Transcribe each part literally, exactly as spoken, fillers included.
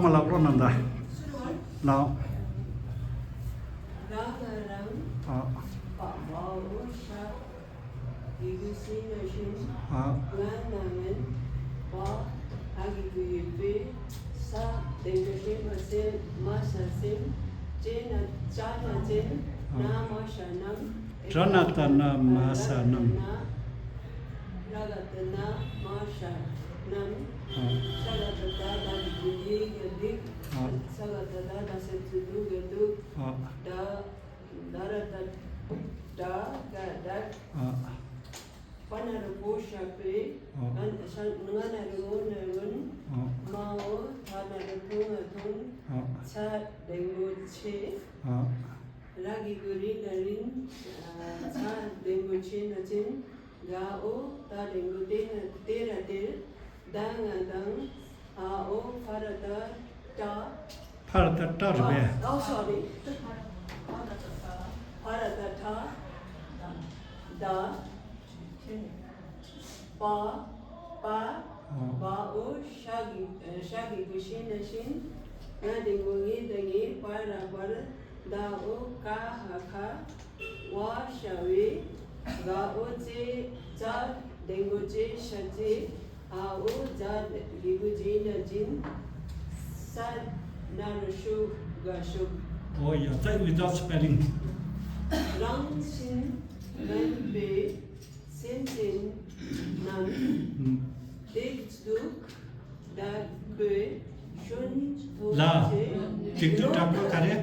མ་ལགས་ལོ་ནམ་ད། ལགས། རང་ལ་རང་། ཨ། པ་བ་འོ་ཤ། གི་གུ་སི་ན་ཤིན། ཨ། ང་ན་ངན། བ། ཧ་གི་གུ་ཡི་པེ། ས། དེ་གི་ཤིན་མ་སེ་མ་ས་སེམས། ཅེ་ན་ཅ་ན་ཅན། ན་མ་ཤ་ནམ། ཏྲ་ན་ཏ་ན་མ་ས་ནམ། ན། ར་ག་ཏ་ན་མ་ཤ་ནམ། ཨ། ཤ་ག་ཏ་ད་ད་གི་གུ་དི་ག་དིག་ཨ། ས་ག་ཏ་ད་ད་སེ་ཚུ་དུ་ག་དུག་ཨ། ད། ད་ར་ད་ད་ག་དག་ཨ། པ་ན་རོ་པོ་ཤ་པེ། ཨ། ང་ན་རོ་ངོ་ན་རོན། ཨ། མ་འོ་ཐ་ན་རོ་ཐོ་ང་ཐོང་། ཨ། ཚ་འགྲེང་བུ་ཚེ། ཨ། ར་གི་གུ་རི་ན་རིན། ཨ། ཚ་འགྲེང་བུ་ཆེ་ན་ཆེན། ག་འོ་ད་འགྲེང་བུ་དེ་ན་དེ་ར་དེར། ད་ང་དང་། འ་འོ་ཕ་ར་ད་ཏྲ། ཕ་ར་ད་ཏྲ་རེད་པས། Oh, sorry. ཕ་ར་ད་ཏྲ། ད། པ། པ། བ་འོ་ཤ་གི་ཤ་གི་གུ་ཤི་ན་ཤིན། ང་འགྲེང་བུ་ངེ་ད་ངེ། པ་ར་པར། ད་འོ་ཀ་ཧ་ཁ། བ་ཤ་བེ། ག་འོ་ཙེ་ཙ། འགྲེང་བུ་ཅེ་ཤ་ཅེ། འ་འོ་ཛ་གི་གུ་ཛི་ན་ཛིན། ས་ན་རོ་ཤུ་ག་ཤུག་ཨོ་ཡ། Try without spelling. རང་བཞིན་མིན་པའི་སེམས་ཅན་རྣམས། ཨུམ། སྡིག་སྡུག་དྲག་པོའི་ཤུན་ཐུག་ལ། ཚེ། སྡིག་སྡུག་དྲག་པོ་ག་རེ།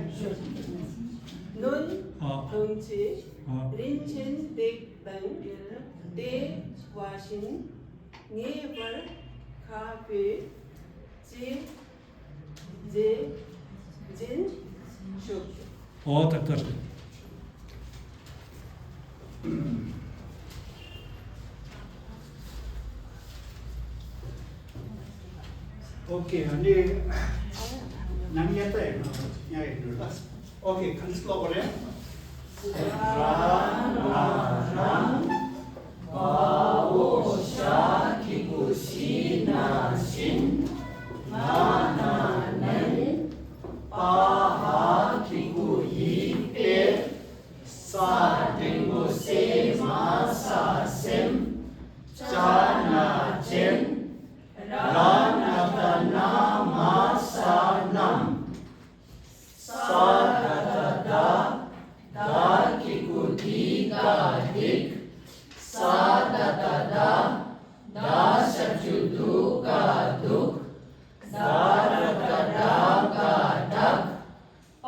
གནོན་ཨ། ཐང་ཆེ། ཨ། རིན་ཆེན་སྡིག་དང་དེ་བ་བཞིན། ངེས་པར་ཁ་བོས་ཅི་མཛད་འཛིན་ཤོག་ཨོ་ད་ལྟར། ཨོ་ཁེ། ཨ་ནི་ནམ་ཡ་ད་ཡིན་ན་ཡ་ཡིན་ནོ་ལ། ཨོ་ཁེ། གང་ཤེས་ལོག་པ་རེད། རང་ལ་རང་། བ་འོ་ཤ་གི་གུ་ཤི་ན་ཤིན། ང་ན་ངན། པ་ཧ་གི་གུ་ཡི་པེ། ས་འགྲེང་བུ་སེ་མ་ས་སེམས། ཅ་ན་ཅན། ར་ན་ད་ན་མ་ས་ནམ། ས་ད་ད་ད། ད་གི་གུ་དི་ག་དིག་ས་ད་ད་ད། ད་ཞབས་ཀྱུ་དུ་ག་དུག་ད་ར་ད་ད་ག་དག་པ་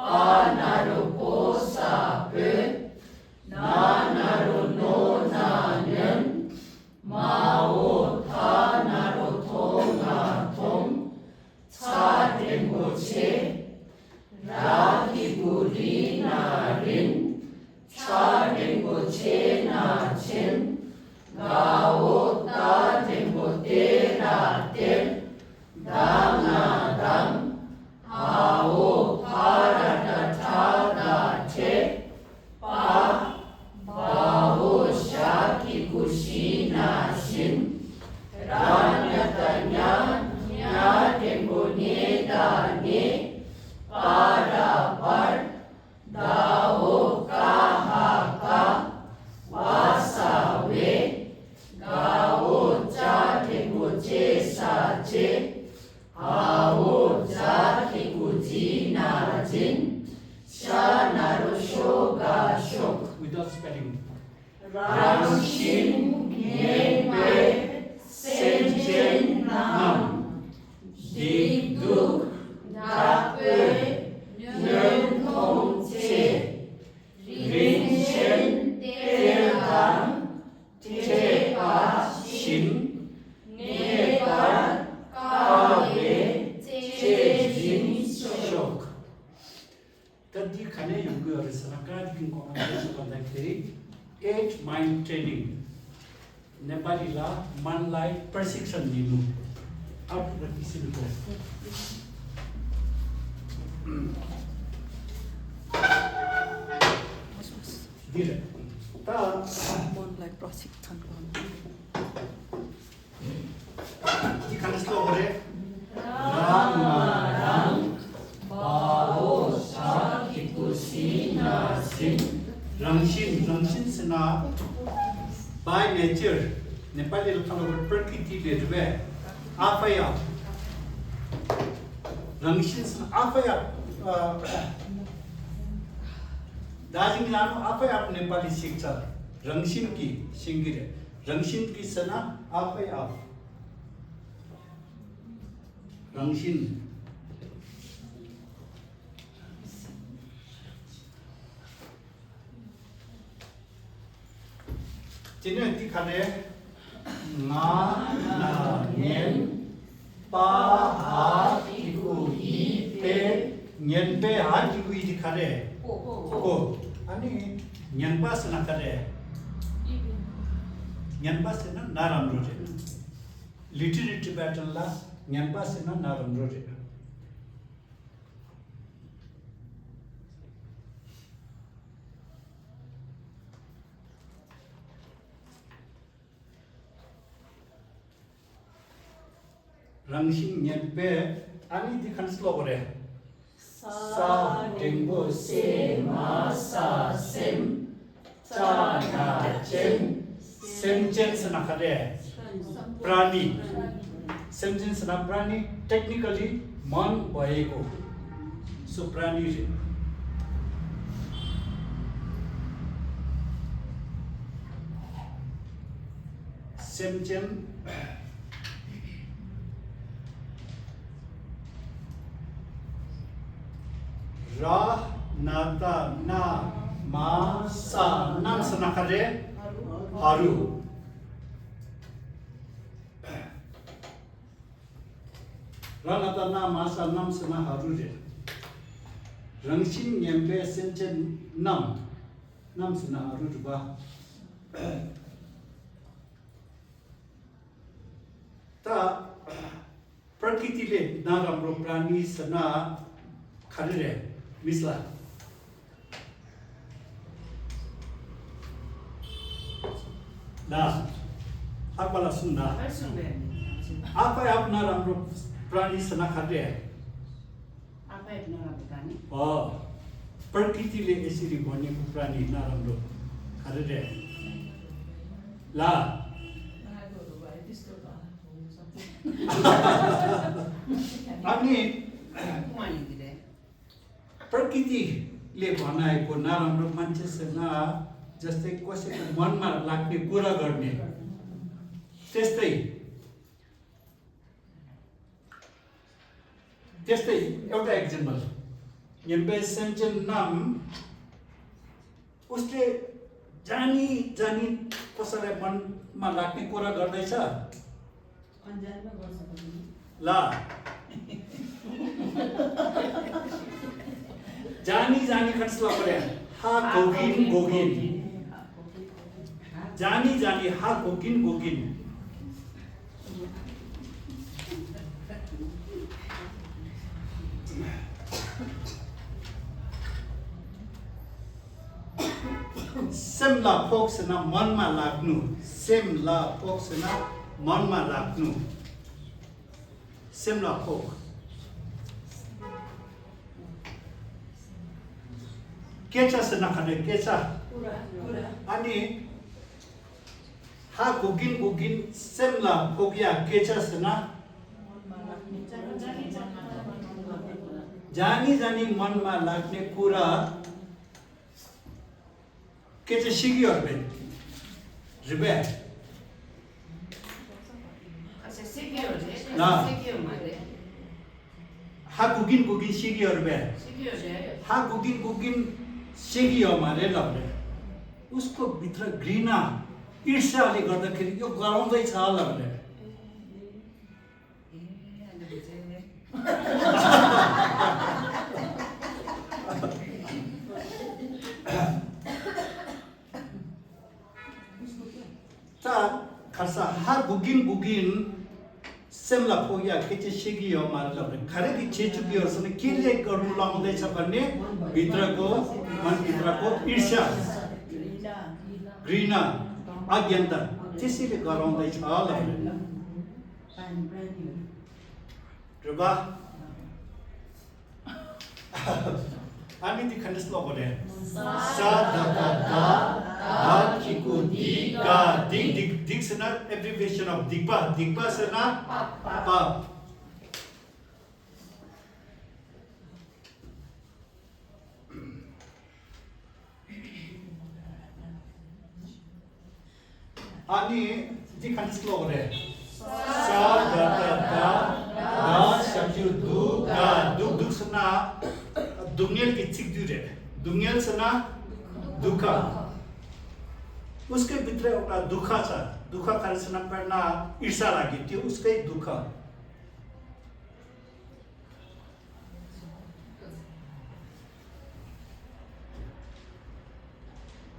ན་རོ་པོ་ས་པོད། ན་ན་རོ་ནོ་ན་ནོན། མ་འོ་ཐ་ན་རོ་ཐོ་ང་ཐོང་། ཚ་འགྲེང་བུ་ཚེ། ར་གི་གུ་རི་ན་རིན། ཚ་འགྲེང་བུ་ཚེ་ན་ཚེན། ག་འོ་ད་འགྲེང་བུ་དེ་ར་དེར། ད་ང་དང་། འ་འོ་ཕ་ར་ད་ཁྲ་ད་ཁྲེ། པ། བ་འོ་ཞ་གི་གུ་ཞི་ན་ཞིན། ར་ཉ་ད་ཉ། ཉ་འགྲེང་བུ་ཉེ་ད་ཉེ། པ་ར་པར། ད་འོ་ཀ་ཧ་ཀ། བ་ས་བེ། ག་འོ་ཅ་འགྲེང་བུ་ཅེ་ས་ཅེ། འ་འོ་ཛ་གི་གུ་ཛི་ན་ཛིན། ཤ་ན་རོ་ཤོ་ག་ཤོག Without spelling. རང་བཞིན་མེད་པའི་སེམས་ཅན་རྣམས། སྡིག་སྡུག་དྲག་པོས་ཉོན་མཐོང་ཚེ། རིན་ཆེན་གཏེར་དང་འཕྲད་པ་བཞིན། ངེས་པར་དཀའ་བས་གཅེས་འཛིན་ཤོག་ད་འདི་ག་ནས་ཡོང་གི་ཡོད་རེད་ཟེར་ན། ཀ་ར་དེ་གིན་གོང་ལ་ཞུས་པ་དང་དེ་རིང་Eight Mind Training། ནེ་པ་ལི་ལ་མན་ལའི་པར་སི་ཀི་ཤན་ཡིན་ནོ། ཨ་ཕུ་ར་ཏི་སི་ལི་གོ། འདི་རེད། ད་མན་ལའི་པར་སི་ཀི་ཤན་གོ། འདི་ག་འདྲ་ཀློག་དགོས་རེད། རང་ལ་རང་ རང་བཞིན། རང་བཞིན་ཟེར་ན། by nature། ནེ་པ་ལི་ལ་ཁ་ལོ་པར་ཀི་ཏི་ལེ་རེད་པས། ཨ་ཕ་ཡ། རང་བཞིན་ཟེར་ན་ཨ་ཕ་ཡ། ཨ། ད་ཅིང་ཡང་ཨ་ཕ་ཡ་ནེ་པ་ལི་ཞིག་ཚར། རང་བཞིན་གྱི་ཤིང་གི་རེད། རང་བཞིན་གྱི་ཟེར་ན་ཨ་ཕ་ཡ། རང་བཞིན། དེ་ནས་འདི་ག་རེ། ང་ན་ཉན། པ་ཧ་ཏི་གུ་ཡི་པེ། ཉན་པེ་ཧ་ཏི་གུ་ཡི་དེ་ག་རེ། ཀོ། ཨ་ནི་ཉན་པ་ཟེར་ན་ག་རེ། ཉན་པ་ཟེར་ན་ན་རམ་རོ་རེད། Literary Tibetan ལ་ཉན་པ་ཟེར་ན་ན་རམ་རོ་རེད། རང་བཞིན་ཉན་པས། ཨ་ནི་འདི་ག་འདྲ་ཀློག་དགོས་རེད། ས་འགྲེང་བུ་ས་མ་ས་སེམས། ཙ་ན་ཅན། སེམས་ཅན་ཟེར་ན་ག་རེ། པྲ་ཎི། སེམས་ཅན་ཟེར་ན་པྲ་ཎི། Technically མན་བ་ཡེ་གོ་སུ་པྲ་ཎི་རེད། སེམས་ཅན། ར་ན་ད་ན་མ་ས་ནམ་ཟེར་ན་ག་རེ། ཧ་རུ། ར་ན་ད་ན་མ་ས་ནམ་ཟེར་ན་ཧ་རུ་རེད། རང་བཞིན་ཉན་པའི་སེམས་ཅན་རྣམས། རྣམས་ཟེར་ན་ཧ་རུ་རེད་པ། ད་པྲ་ཀི་ཏི་ལས་ན་རམ་རོ་པྲ་ཎི་ཟེར་ན་ག་རེ་རེད། མིས་ལ། ལ། ཨ་པ་ལ་གསུངས་ན། ཨ་པ་ཡབ་ན་རམ་རོ་པྲ་ཎི་ཟེར་ན་ག་རེ་རེད། ཨ་ཕའི་ན་ར་བ་ད་ནི། ཨོ། པྲ་ཀི་ཏི་ལས་ཨེ་སི་རི་བོ་ཉི་པྲ་ཎི་ན་རམ་རོ་ག་རེ་རེད། ལ། ཨ་ནི། པྲ་ཀི་ཏི་ལས་བ་ན་ཡི་གོ་ན་རམ་རོ་མན་ཆེ་ཟེར་ན། just a question མན་མ་ལག་ནི་ཀུ་ར་གར་ནི། ཏེ་སྟེ། དེ་སྟེ་एउटा एक्जाम्पल ཉན་པའི་སེམས་ཅན་རྣམས། उसले जानी जानी कसैलाई मनमा लाग्ने कुरा गर्दैछ। ल। जानी जानी खट्स लपरे। हा गोगिन गोगिन। जानी जानी हा गोगिन गोगिन। སེམས་ལ་ཕོག་ཟེར་ན་མན་མ་ལག་ནུ། སེམས་ལ་ཕོག་ཟེར་ན་མན་མ་ལག་ནུ། སེམས་ལ་ཕོག་སྐད་ཆ་ཟེར་ན་ག་འདྲ་སྐད་ཆ། ཨ་ནི། ཧ་གོ་གིན་གོ་གིན་སེམས་ལ་ཕོག་ཡ་སྐད་ཆ་ཟེར་ན། जानी जानी मनमा लाग्ने कुरा སྐད་ཆ་བཤད་ཀྱི་ཡོད་རེད་པས། རེད་པས། ཁ་ཤས་བཤད་ཀྱི་ཡོད་རེད། ལ། བཤད་ཀྱི་ཡོད་མ་རེད། ཧ་གོ་གིན་གོ་གིན་བཤད་ཀྱི་ཡོད་རེད་པས། བཤད་ཀྱི་ཡོད་རེད། ཧ་གོ་གིན་གོ་གིན་བཤད་ཀྱི་ཡོད་མ་རེད་ལབ་རེད། उसको भित्र घृणा ईर्ष्याले गर्दाखेरि यो गराउँदैछ लभले। ད་ཁ་ས་ཧ་གོ་གིན་གོ་གིན་སེམས་ལ་ཕོག་ཡ་སྐད་ཆ་བཤད་ཀྱི་ཡོད་མ་རེད་ལབ་རེད། ག་རེ་གི་བྱེད་བཅུག་གི་ཡོད་ཟེར་ན། के ले गर्नु लाउँदैछ भने भित्रको मन भित्रको ईर्ष्या घृणा अज्ञानता त्यसैले गराउँदैछ लभले। རེད་པ། ཨ་ནི་འདི་ག་འདྲ་ཀློག་དགོས་རེད། ས་ད་ག་ད། ད་གི་གུ་དི་ག་དི། སྡིག་སྡིག་ཟེར་ན་abbreviation of སྡིག་པ། སྡིག་པ་ཟེར་ན་པ། ཨ་ནི་འདི་ག་འདྲ་ཀློག་རེད། ས་ད་ག་ད། ད་ཞབས་ཀྱུ་དུ་ག་དུ། དུ་ཟེར་ན་སྡུག་བསྔལ་གྱི་ཚིག་བསྡུས་རེད། སྡུག་བསྔལ་ཟེར་ན་དུ་ཁ། उसके भित्र एउटा दुःख छ। दुःख ག་རེ་ཟེར་ན་དཔེར་ན ईर्ष्या लाग्यो, त्यो उसकै दुःख।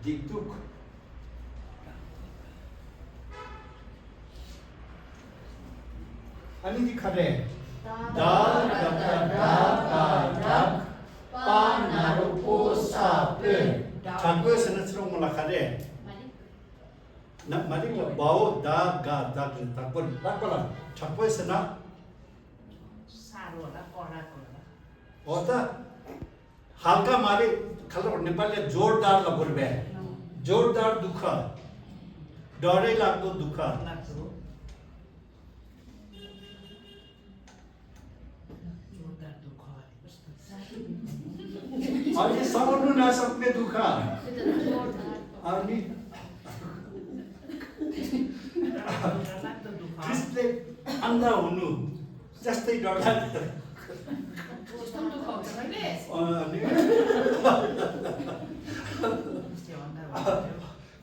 སྡིག་སྡུག་ཨ་ནི་འདི་ག་རེད། ད་ར་ད་ར་ད་རག་པ་ན་རོ་པོ་ས་སྤོས། དྲག་པོས་ཟེར་ན་ཚེ་རིང་མོ་ལ་ག་རེད། ན་མ་རིག་ལ་བའོ་ད་ག་དག་རེད། དྲག་པོ་རེད། དྲག་པོ་ལ་དྲག་པོས་ཟེར་ན། ས་རོ་ལ་ཀོ་ར་ཀོ་ར། འོ་ད། ཧལ་ཀ་མ་རེད། ཁ་ལོ་ནེ་པ་ལི་ལ་ཇོར་དར་ལ་བོར་བས། ཇོར་དར་དུ་ཁ། ཌོ་རེ་ལག་ཏུ་དུ་ཁ། ལག་ཏུ། ཇོར་དར་དུ་ཁ། ཨ་ནི་ས་བོ་ནུ་ན་ས་མེ་དུ་ཁ། ཨ་ནི། ལག་ཏུ་དུ་ཁ། ཁྲིས་ཏེ་ཨན་ད་འུ་ནུ། Just they don't have the.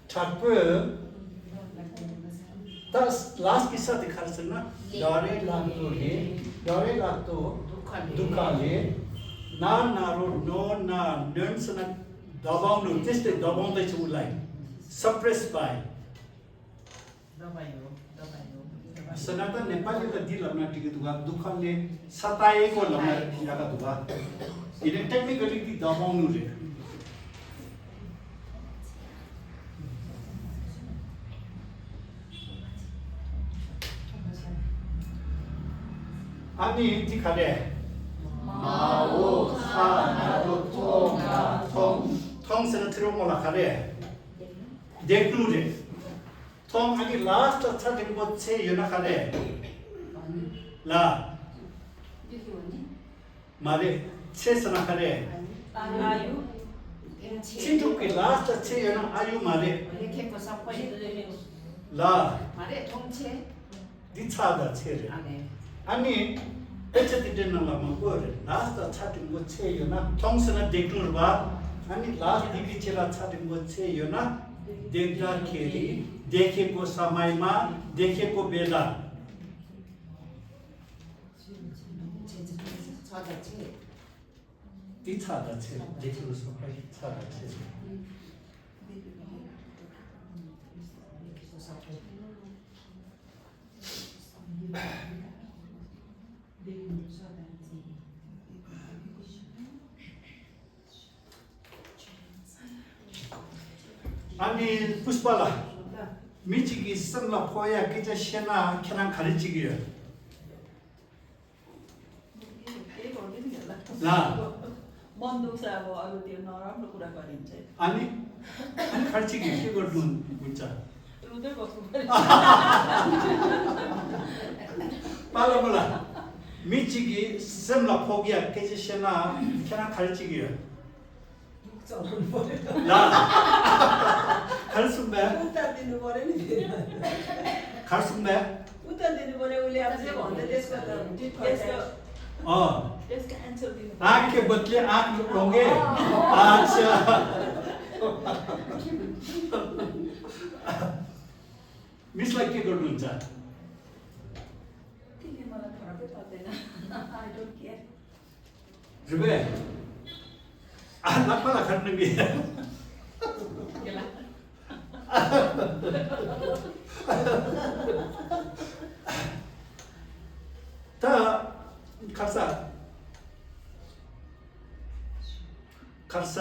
དྲག་པོས། ད་ལཱསི་གི་ས་དེ་ག་རེ་ཟེར་ན། ཌོ་རེ་ལག་ཏུ་རེ། ཌོ་རེ་ལག་ཏུ་དུ་ཁ་ལེ། ན་ན་རོ་ནོ་ན་ནོན་ཟེར་ན། དོ་བོང་ནུ། Just they དོ་བོང་དེ་ཆུ་ལ་suppressed by. ཟེར་ན་ད་ནེ་པ་ལི་ལ་འདི་ལབ་ན་འགྲིག་གི་འདུག་ག་དུ་ཁ་ལེ་ས་ཏ་ཡེ་ཀོ་ལབ་ན་ཡག་ག་འདུག་ག་ཡིན་ནའི་ཊེག་ནི་ཀ་ལི་འདི་དོ་བོང་ནུ་རེད། ཨ་ནི་འདི་ག་རེད། མ་འོ་ཐ་ན་རོ་ཐོང་ག་ཐོང་། ཐོང་ཟེར་ན་ཚེ་རིང་མོ་ལ་ག་རེད། སྡིག་སྡུག་རེད། ཐོང་། ཨ་ནི་ལཱསི་ལ་ཚ་འགྲེང་བུ་ཚེ་ཡོད་ན་ག་རེ། ལ། མ་རེད། ཚེ་ཟེར་ན་ག་རེ། ཚེ་སྒྲུབ་ཀྱི་ལཱསི་ལ་ཚེ་ཡོད་ན་ཨ་ཡུ་མ་རེད། ལ། འདི་ཚ་དང་ཚེ་རེད། ཨ་ནི། དཔེ་ཆ་འདི་འདྲའི་ནང་ལ་མང་པོ་རེད། ལཱསི་ལ་ཚ་འགྲེང་བུ་ཚེ་ཡོད་ན། ཐོང་ཟེར་ན་སྡིག་སྡུག་རེད་པ། ཨ་ནི་ལཱསི་འདི་གི་ཆེད་ལ་ཚ་འགྲེང་བུ་ཚེ་ཡོད་ན། དེ་ད་ཁེ་རི། དེ་ཁེ་ཀོ་ས་མའི་མ། དེ་ཁེ་ཀོ་བེ་ད། འདི་ཚ་དང་ཚེ། འདི་ཚ་དང་ཚེ། འདི་ཁེ་ཀོ་ས་མའི་ཚ་དང་ཚེ། ཨ་ནི་པུས་པ་ལ། མི་གཅིག་གི་སེམས་ལ་ཕོག་ཡ་སྐད་ཆ་བཤད་ན་ཁྱེད་རང་ག་རེ་བྱེད་ཀྱི་ཡོད། ལ། ཨ་ནི། ཨ་ནི་ག་རེ་བྱེད་ཀྱི་ཡོད། ཁྱི་གོ་ལུང་མི་བྱ། པ་ལ་མོ་ལ། མི་གཅིག་གི་སེམས་ལ་ཕོག་ཡ་སྐད་ཆ་བཤད་ན་ཁྱེད་རང་ག་རེ་བྱེད་ཀྱི་ཡོད། ལ། ག་རེ་གསུངས་པས། ག་རེ་གསུངས་པས། ཨོ། आग के बदले आग लोगे। अच्छा। मिसलाई के गर्नुहुन्छ? तिमीले मलाई फरकै पर्दैन। I don't care। རེད་པས། ཨ། ལག་པ་ལ་ག་རེ་གནང་གི། ད་ཁར་ས། ཁར་ས།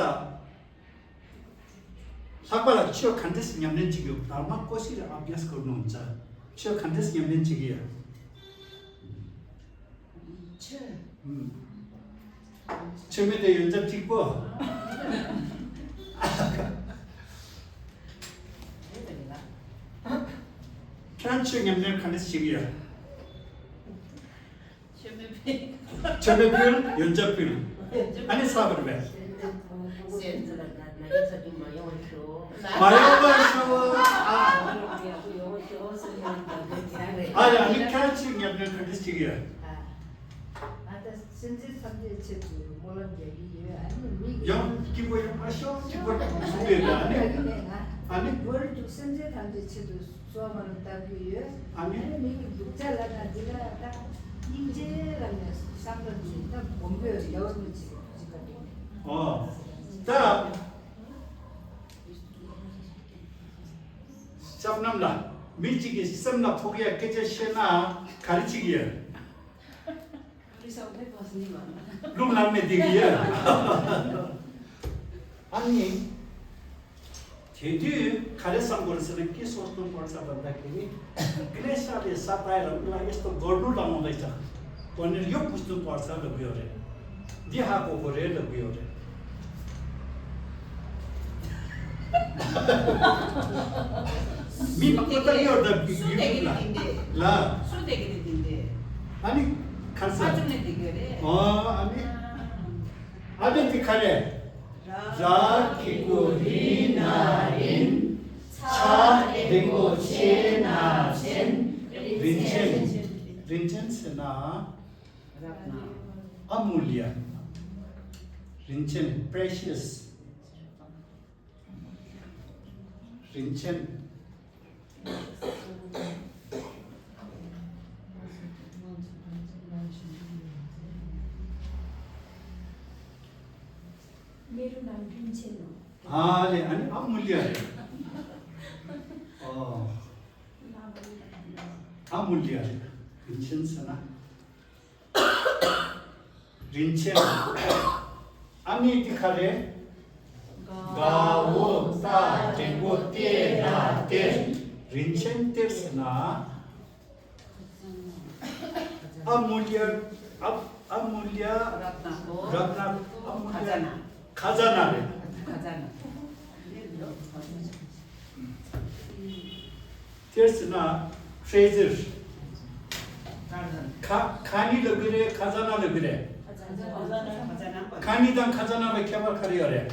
ལྷག་པ་ལ་ཆོས་ག་འདྲས་ཉམས་ལེན་བྱེད་ཀྱི་ཡོད། धर्म को कसरी अभ्यास गर्नुहुन्छ? ཆོས་ག་འདྲས་ཉམས་ལེན་བྱེད་ཀྱི་ཡོད། ཆོས། ཨུམ། ཆོས་མེད་དེ་ཡོན་ཆབ་གཅིག་པོ། ཁྱེད་རང་ཆོས་ཉམས་ལེན་ག་འདྲ་བྱེད་ཀྱི་ཡོད། ཆོས་མེད་ཕུལ། ཡོན་ཆབ་ཕུལ། ཨ་ནི་ས་བར་བས། མ་ཡོང་བར་ཤོག་ཨ། ཨ་ཡ་ཨ་ནི་ཁྱེད་རང་ཆོས་ཉམས་ལེན་ག་འདྲ་བྱེད་ཀྱི་ཡོད། ཨ་ད་སེམས་ཅན་ཐམས་ཅད་ཆེད་དུ་སྨོན་ལམ་རྒྱག་གི་ཡོད། ཨ་ནི་མི་གི་ཡང་སྐྱིད་པོ་ཡང་མ་ཤོག་སྐྱིད་པོ་ཐུག་པས་ཨ་ནི། ཨ་ནི་མོར་དུ་སེམས་ཅན་ཐམས་ཅད་ཆེད་དུ་གསོལ་བ་སྨོན་ལམ་བཏབ་ཀྱི་ཡོད། ཨ་ནི། ཨ་ནི་མི་གི་སྡུག་ཅག་ལབ་ན་འདི་ལ་ད་སྙིང་རྗེ་ལབ་ནས་བསམ་བློ་འདི་ད་སྒོམ་དགོས་ཡོད་མི་ཅིག་ཅིག་ག་འདུག་ཨོ། ད། ལྕམ་རྣམས་ལ་མི་གཅིག་གི་སེམས་ལ་ཕོག་ཡ་སྐད་ཆ་བཤད་ན་ག་རེ་བྱེད་ཀྱི་ཡོད། རླུང་ལངས་ནས་བསྡད་ཀྱི་ཡོད། ཨ་ནི། དེ་དུས་ག་རེ་བསམ་དགོས་རེད་ཟེར་ན་སྐྱེ་སོ་སྟོན་པར་ས་དང་ད་གི་ནི། ཀི་ལེ་ཤ་དེ་ས་ཏའི་རང་ལ་ཡེ་སྟོ་སྒོར་ལུ་ལ་འོང་ལེ་ཆགས། འོ་ནི་ཡོ་བུ་སྟོན་པར་ས་ལ་གུ་ཡོ་རེད། འདི་ཧ་གོ་གོ་རེད་ལ་གུ་ཡོ་རེད། མི་མང་པོ་ལྟ་གི་ཡོད་ད་སུ་དེ་གི་ཡུ་ཊུབ་ལ། དེ་འདྲས། ལ། སུ་དེ་གི་དེ་འདྲས། ཨ་ནི་ཁར་ས། ཨ་ཅུ་ནི་དེ་གི་རེད། ཨོ་ཨ་ནི། ཨ་ནི་དེ་ག་རེ། ར་གི་གུ་རི་ན་རིན། ཆ་དེ་གོ་ཆེ་ན་ཆེན། རིན་ཆེན། རིན་ཆེན་ཟེར་ན། ཨ་མུ་ལི་ཡ། རིན་ཆེན། པྲེ་ཤི་ཡས། རིན་ཆེན། མེ་རུ་ནང་རིན་ཆེན་ནོ། ཨ་ལེ་ཨ་ནི་ཨ་མུ་ལི་ཡ་རེད། ཨོ། ཨ་མུ་ལི་ཡ་རེད། རིན་ཆེན་ཟེར་ན། རིན་ཆེན། ཨ་ནི་འདི་ག་རེ། ག་འོ་ཏ་འགྲེང་བུ་ཏེ་ར་གཏེར། རིན་ཆེན་གཏེར་ཟེར་ན། ཨ་མུ་ལི་ཡ། ཨ་ཨ་མུ་ལི་ཡ། རཏྣ་ཀོ། རཏྣ། ཨ་མུ་ལི་ཡ། ཁ་ཛ་ན། ཁ་ཛ་ན་རེད། ཁ་ཛ་ན། གཏེར་ཟེར་ན་ཊྲེ་ཇར། ཁ་ཁ་ཉི་ལབ་ཀྱི་རེད། ཁ་ཛ་ན་ལབ་ཀྱི་རེད། ཁ་ཉི་དང་ཁ་ཛ་ན་ལ་ཁྱད་པར་ག་རེ་ཡོད་རེད།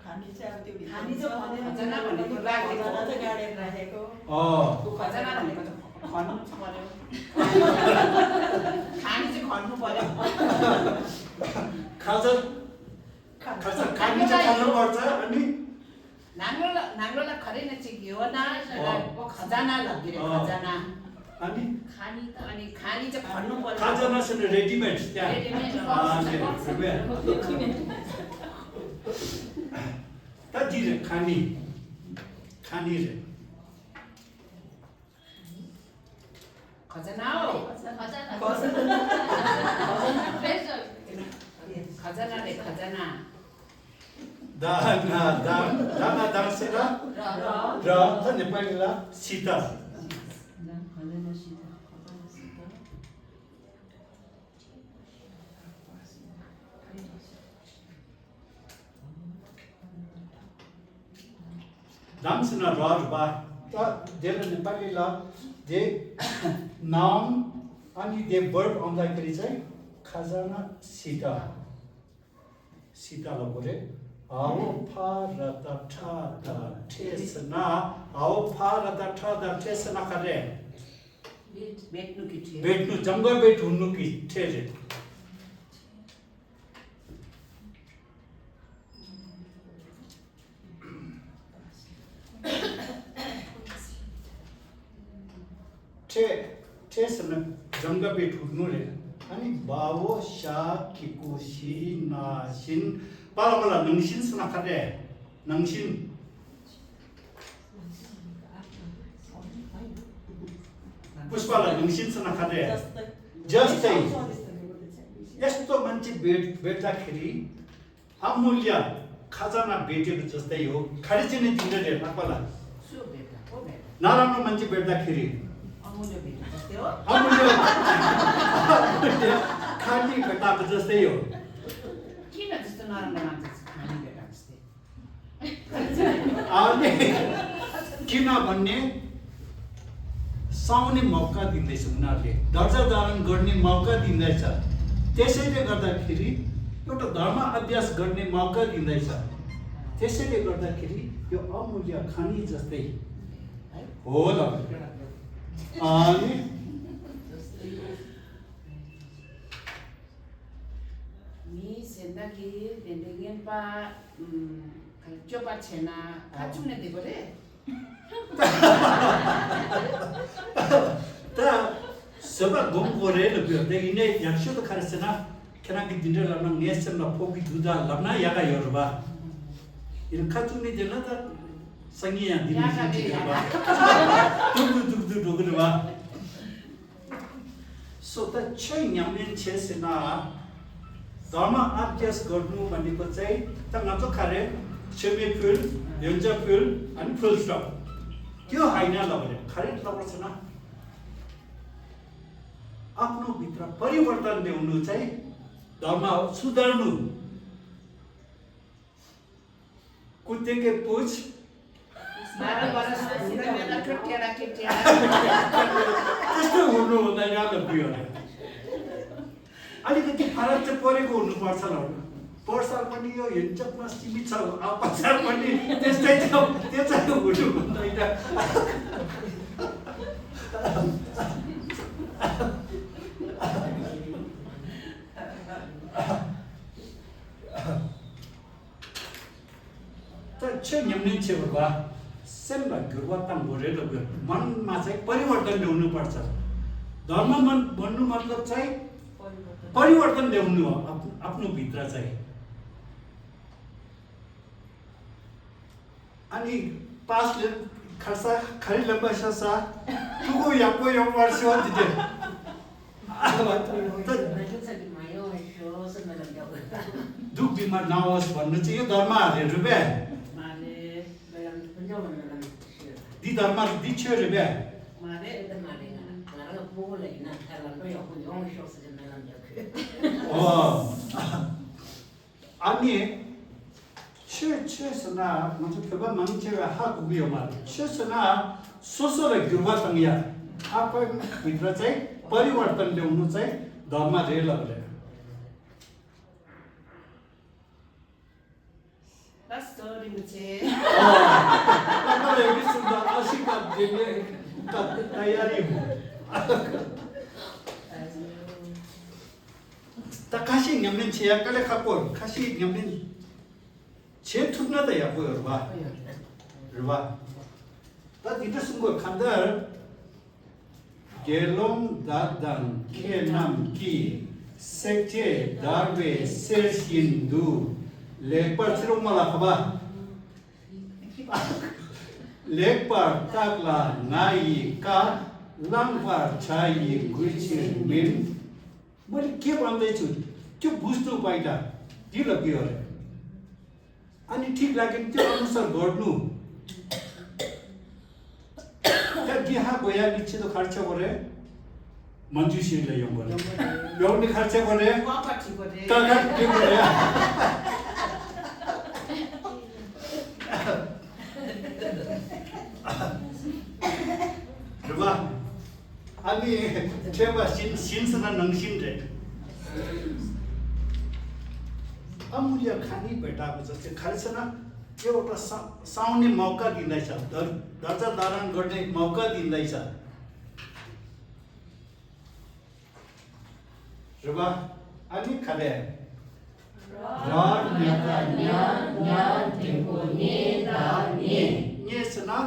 ཁ་ཉི་ཅག་ཏུ་ཁ་ཉི་ཅག་ཁོ་ནི་ཁ་ཛ་ན་ཁོ་ནི་ཁོ་ལ་ཁེ་ཁོ་ལ་ཁ་ཉི་ཅག་ཁོ་ནི་ཁོ་ནི་ཁོ་ནི་ཁོ་ནི་ཁ་ཉི་ཅག་ཁོ་ནི་ཁོ་ནི། ཁ་ཛ། ཁ་ཁ་ས་ཁ་ཉི་ཅག་ཁ་ལ་བར་ཚ་ཨ་ནི། ནང་ལོ་ལ་ནང་ལོ་ལ་ག་རེ་ན་ཅིག་ཡོད་ན་ཨོ། ཁ་ཛ་ན་ལབ་ཀྱི་རེད། ཨོ། ཁ་ཛ་ན། ཨ་ནི། ཁ་ཉི་ཨ་ནི་ཁ་ཉི་ཅག་ཁ་ནུ་བར། ཁ་ཛ་ན་ཟེར་ན་རེ་ཌི་མེཌ་ཡ། རེ་ཌི་མེཌ་ཨ་ནི་རེད་རེད་པས། ད་འདི་རེད་ཁ་ཉི། ཁ་ཉི་རེད། ཁ་ཛ་ན་འོ། ཁ་ཛ་ན། ཁ་ཛ་ན། ཁ་ཛ་ན་རེད་ཁ་ཛ་ན། ད་ན་ད་ད་ན་ད་སི་ད། ར། ར་ད་ནེ་པ་ལི་ལ་སི་ད། དམ་ཟེར་ན་ར་རུ་བ། ད་དེ་ལ་ནི་པ་ལི་ལ་དེ་ནའུན་ཨ་ནི་དེ་བར་བ་ཨོན་ད་ཀི་རི་ཙའི་ཁ་ཟ་ན་སི་ཏ། སི་ཏ་ལ་གོ་རེ། ཨའོ་ཕ་ར་ད་ཁྲ་ད་ཁྲེ་ཟེར་ན། ཨའོ་ཕ་ར་ད་ཁྲ་ད་ཁྲེ་ཟེར་ན་ག་རེ། བེད་ནུ་གི་ཁྲེ། བེད་ནུ་ཇམ་ག་བེད་ཧུ་ནུ་གི་ཁྲེ་རེད། ཁྲེ། ཁྲེ་ཟེར་ན་ཇམ་ག་བེད་ཧུ་ནུ་རེད། ཨ་ནི་བའོ་ཞ་གི་གུ་ཞི་ན་བཞིན། པ་ལ་པ་ལ་ནང་བཞིན་ཟེར་ན་ག་རེ། ནང་བཞིན། པུཤ་པ་ལ་ནང་བཞིན་ཟེར་ན་ག་རེ། ཇ་སྟེ། ཡ་སྟོ་མན་ཅི་བེད་བེད་ད་ཁེ་རི། ཨ་མུ་ལ་ཡ། ཁ་ཛ་ན་བེ་ཏི་གི་ཇ་སྟེ་ཡོ། ག་རེ་བྱས་ནས་དེ་འདྲ་རེད་ལྷག་པ་ལ། སུ་བེད་ད་ཁོ་བེད་ད། ན་ར་ནོ་མན་ཅི་བེད་ད་ཁེ་རི། ཨ་མུ་ལ་བེད་ད་ཇ་སྟེ་ཡོ། ཨ་མུ་ལ་ཡ། ཁ་ཉི་བེད་ད་གི་ཇ་སྟེ་ཡོ། किन त्यस्तो नराम्रो मान्छे चाहिँ खाने बेटा जस्तै? आउने किनभने साउने मौका दिँदैछ उनीहरूले, दर्जा धारण गर्ने मौका दिँदैछ। त्यसैले गर्दाखेरि एउटा धर्म अभ्यास गर्ने मौका दिँदैछ। त्यसैले गर्दाखेरि यो अमूल्य खनि जस्तै हो। ल अनि མིའི་གཟེར་ན་གི་དེ་འདྲའི་རྔན་པ་སྤྱོད་པ་བྱས་ན་ཁ་ཆུང་ནས་བསྡད་དགོས་རེད། ད་བཟོད་པ་སྒོམ་དགོས་རེད་ལབ་ཡོད། དེ་ཡིན་ནའི་ཡག་ཤོས་དེ་ག་རེ་ཟེར་ན། ཁྱེད་རང་གིས་འདི་འདྲ་ལབ་ན་ངའི་སེམས་ལ་ཕོག་གི་འདུག་ད་ལབ་ན་ཡག་ག་ཡོད་རེད་པ། ཡིན་ཁ་ཆུང་ནས་བསྡད་ན་ད་སང་ཉིན་ཡང་འདི་མི་ཤེས་ཀྱི་རེད་པ། སྡུག་ཏུ་སྡུག་ཏུ་འགྲོ་གི་རེད་པ། སོ་ད་ཆོས་ཉམས་ལེན་བྱས་ཟེར་ན། धर्म अभ्यास गर्नु भनेको चाहिँ ད་ང་ཚོ་ག་རེ་མཆོད་མེ་ཕུལ། ཡོན་ཆབ་ཕུལ། अनि फुल स्टप। त्यो होइन ལབ་རེད། ག་རེ་ལབ་རེད་ཟེར་ན། आफ्नो भित्र परिवर्तन ल्याउनु चाहिँ धर्म हो। सुधार्नु। कुत्ते के पूछ बाह्र वर्ष पुग्ने बेलाको टेढा कि टेढा। त्यस्तो हुनु हुँदैन ल बुझ्यो। अलिकति फरक चाहिँ परेको हुनुपर्छ ल। पर्साल पनि यो हिंसकमा सीमित छ। अब पर्साल पनि त्यस्तै छ। त्यो चाहिँ हुनु हुँदैन। ད་ཆོས་ཉམས་ལེན་བྱེད་པར་བ། སེམས་ལ་འགྱུར་བ་བཏང་དགོས་རེད་ལབ་དགོས། मन मा चाहिँ परिवर्तन ल्याउनु पर्छ। धर्म मन भन्नु मतलब चाहिँ परिवर्तन ल्याउनु हो। आफ्नो भित्र चाहिँ अनि पास खर्सा खरि लम्बा ससा तुको यापो यो वर्ष हो दिदे। दुख बिमार नहोस् भन्नु चाहिँ यो धर्म अरे रुबे। दि धर्म दि छ्यो रुबे। हो। अनि ཆོས་ཆོས་ཟེར་ན་ང་ཚོ་བོད་པ་མང་ཆེ་བས་ཧ་གོ་གི་ཡོད་མ་རེད། ཆོས་ཟེར་ན་སོ་སོ་ལ་འགྱུར་བ་བཏང་ཡ། ཧ་པ་ཕི་ཏྲ་चाहिँ परिवर्तन ल्याउनु चाहिँ धर्म རེད་ལབ་རེད། बस थोड़ी मुझे ད་ཁ་ལ་ཡོད་ཀྱི་སུམ་ད་ཨ་ཤི་ཀ་དེ་ནས་ད་ད་ཡ་རི་མོ། ད་ཁ་ཤས་ཉམས་ལེན་བྱེད་ཡ་དཀའ་ལས་ཁག་པོ་ཁ་ཤས་ཉམས་ལེན་བྱེད་ཐུབ་ན་ད་ཡག་པོ་ཡོད་རེད་བ། རེད་བ། ད་འདི་འདྲ་གསུང་དགོས་གང་ལྟར། དགེ་སློང་དག་དང་མཁས་རྣམས་ཀྱིས། བསྲེགས་བཅད་བརྡར་བའི་གསེར་བཞིན་དུ། ལེགས་པར་ཕྱི་རོགས་མ་ལ་ཁ་པ། ལེགས་པར་བརྟགས་ལ་ང་ཡི་བཀའ། བླང་བར་བྱ་ཡི་གུས་ཕྱིར་མིན། མ་རིག་སྐྱེ་བ་འདས་ཚུལ་ཁྱོད་བུ་སྟོན་པའི་ད་འདི་ལ་དགོས་རེད། ཨ་ནི་ཁྲིག་ལ་གིན་ཏི་ཨ་མ་སར་གོར་ནུ། ད་འདི་ཧ་གོ་ཡ་གི་ཆེད་དུ་གར་ཆ་གོ་རེད། མན་ཇུ་ཤི་ལ་ཡོང་གོ་རེད། ཡོང་ནི་གར་ཆ་གོ་རེད། ཀ་ཀ་ཁྲིག་གོ་རེད། ཀ་ཀ་ཁྲིག་གོ་རེད། རེད་བ། ཨ་ནི་ཁྲེལ་བ་བཞིན་བཞིན་ཟེར་ན་ནང་བཞིན་རེད། अमूल्य खनि बेटा को जैसे खर्च ना ये होता सामने मौका दिँदैछ। दर्जा धारण गर्ने मौका दिँदैछ। रुबा अनि खले र न्याता न्या न्या टेको ने दा ने ने सना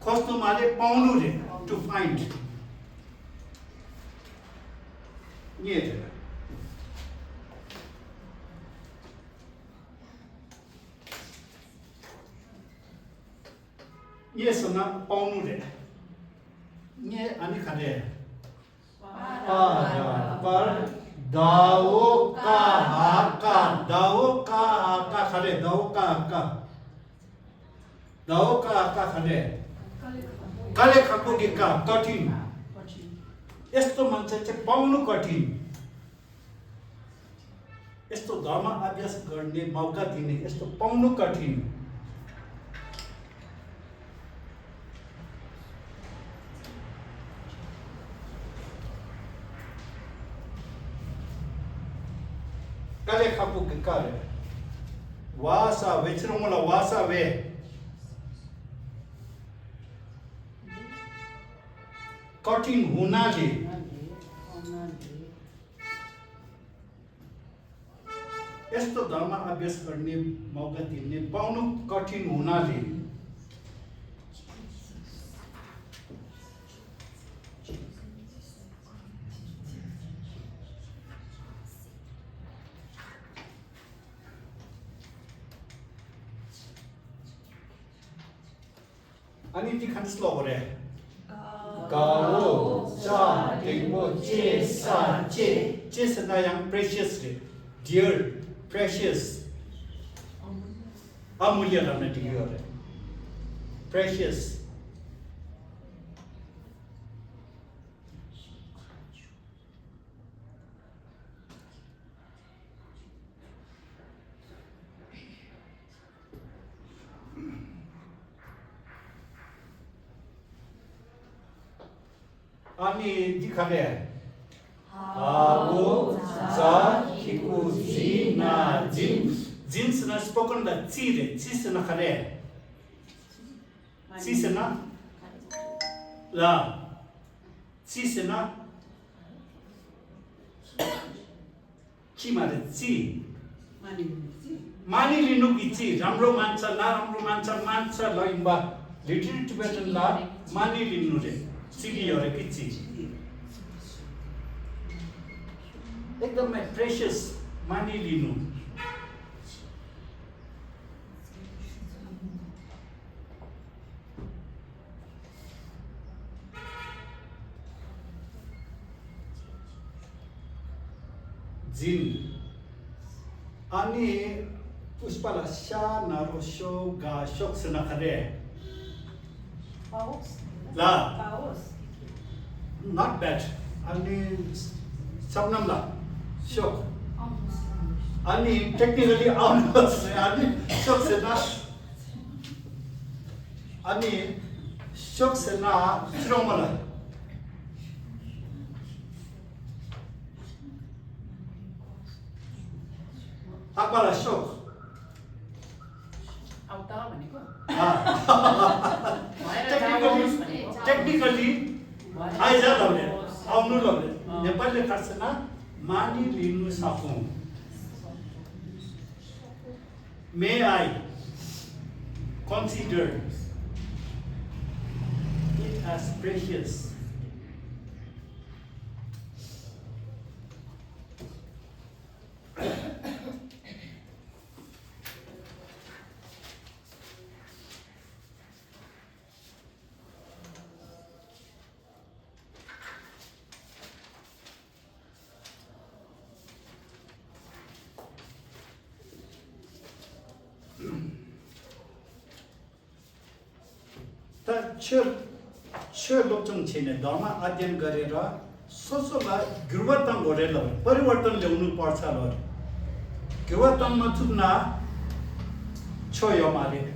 खोज्नु माने पाउनु रे। To find। न्ये रे। न्ये सना पाउनु रे। न्ये अनि खले। पर दाओ का हाका दाओ का हाका खले दाओ का हाका। दाओ का हाका खले। काले खाको के का कठिन। यस्तो मान्छे चाहिँ पाउनु कठिन। यस्तो धर्म अभ्यास गर्ने मौका दिने, यस्तो पाउनु कठिन। कले खापु के काले। वासा वे, चिरंगला वासा वे। कठिन हुनाले। यस्तो धर्म अभ्यास गर्ने मौका दिने पाउनु कठिन हुनाले। अनि ती खान स्लो हो रे। गाओ चा टेंगो चे सा चे। चे से ना yang precious रे। Dear, precious. अमूल्य रमने dear रे। Precious. अनि दिखले। हावो जा खिकु जी ना जिन। जिन से ना spoken ला ची रे, ची से ना खले। ची से ना ला। ची से ना ची मारे ची। मानी लिनु कि ची, राम्रो मान्छ, नराम्रो मान्छ, मान्छ ल इम्बा लिटिल टिबेटन ला मानी लिनु रे। ची कि यो रे कि ची। एकदमै precious मानी लिनु। जिन। अनि पुष्पा ला सा नारो सो गा शोक से ना खरे। पाओस। ला। पाओस। Not bad. अनि सबनम ला शोक। अनि technically आउनुहोस्। अनि शोक से ना अनि शोक से ना चिरोमल। अकबर अशोक। आउता भनेको? अँ। भएर technically, जाओस् भने। Technically, भएर आइज लौले, आउनु लौले। अँ। नेपालले खर्चना मानी लिनु सकौँ। May I consider it as precious? ད་ཆོས་ཆོས་སློབ་སྦྱོང་བྱས་ནས་धर्म अध्ययन गरे र སོ་སོ་ལ་འགྱུར་བ་བཏང་དགོས་རེད་ལབ། परिवर्तन ल्याउनु पर्छ ལབ། འགྱུར་བ་བཏང་མ་ཐུབ་ན་ཆོས་ཡོད་མ་རེད།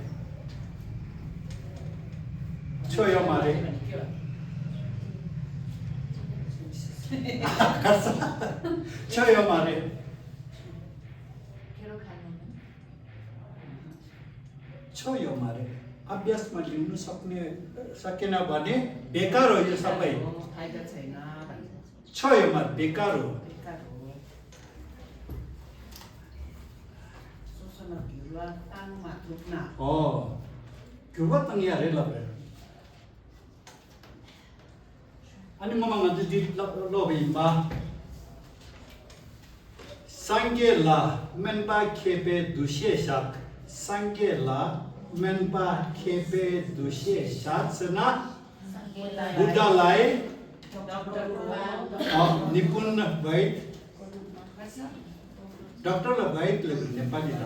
ཆོས་ཡོད་མ་རེད། ཆོས་ཡོད་མ་རེད། ཆོས་ཡོད་མ་རེད། अभ्यासमा ल्याउनु सक्ने सकेन भने बेकार हो यो सबै। फाइदा छैन भन्छ। छोयो मत बेकार हो। बेकार हो। सोच्न भिडुवा तानमा थुक्न। हो। भिडुवा ताङ या रे लबे। अनि ममा ང་ཚོ་འདི་ལོ་བ་ཡིན་པ། སངས་རྒྱས་ལ་སྨན་པ་མཁས་པའི་འདུ་ཤེས་བཞག་སངས་རྒྱས་ལ་སྨན་པ་མཁས་པའི་འདུ་ཤེས་བཞག་ཟེར་ན། བུདྡྷ་ལའི། ཨ། निपुण वैद्य। डाक्टर ལ་वैद्य ལབ་ནས་नेपाली ལ།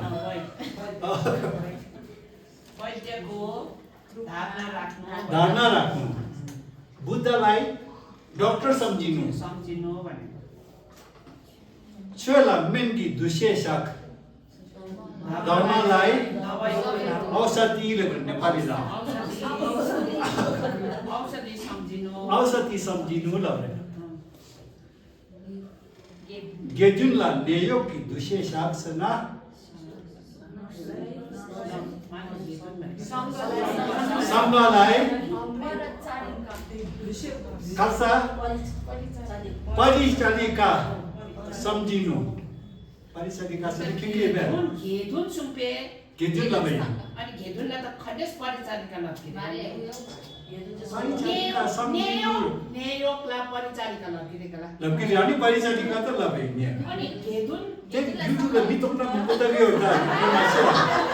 वैद्यको धारणा राख्नु। धारणा राख्नु। बुद्धलाई डाक्टर सम्झिनु। सम्झिनु भनेको। ཆོས་ལ་སྨན་གྱི་འདུ་ཤེས་བཞག་དྷརྨ་ལའི་ཨའུ་ས་ཏི་ལབ་རེད་ནེ་པ་ལི་ལ། ཨའུ་ས་ཏི་སམ་ཇི་ནུ་ལབ་རེད། དགེ་འདུན་ལ་ནད་གཡོག་གི་འདུ་ཤེས་བཞག་ཟེར་ན། སམ་བྷ་ལའི་ག་ས་པ་རི་ཙ་རི་ཀ་སམ་ཇི་ནུ། པ་རི་ཙ་རི་ཀ་ཟེར་ན་ཁྱེད་ཀྱིས་བས། དགེ་འདུན་གསུངས་པས། དགེ་འདུན་ལབ་པ་ཡིན། ཨ་ནི་དགེ་འདུན་ལ་ད་ག་འདྲས་པ་རི་ཙ་རི་ཀ་ལབ་ཀྱི་རེད། པ་རི་ཙ་རི་ཀ་སམ་ཇི་ནུ། ནད་གཡོག་ལ་པ་རི་ཙ་རི་ཀ་ལབ་ཀྱི་རེད་ག་ལ། ལབ་ཀྱི་རེད། ཨ་ནི་པ་རི་ཙ་རི་ཀ་ད་ལབ་པ་ཡིན་ངས། ཨ་ནི་དགེ་འདུན། དེ་ཡུ་ཊུབ་ལ་མི་སྟོང་ཕྲག་མང་པོ་ལྟ་གི་ཡོད་ད་ཡིན་མ་ཤེས།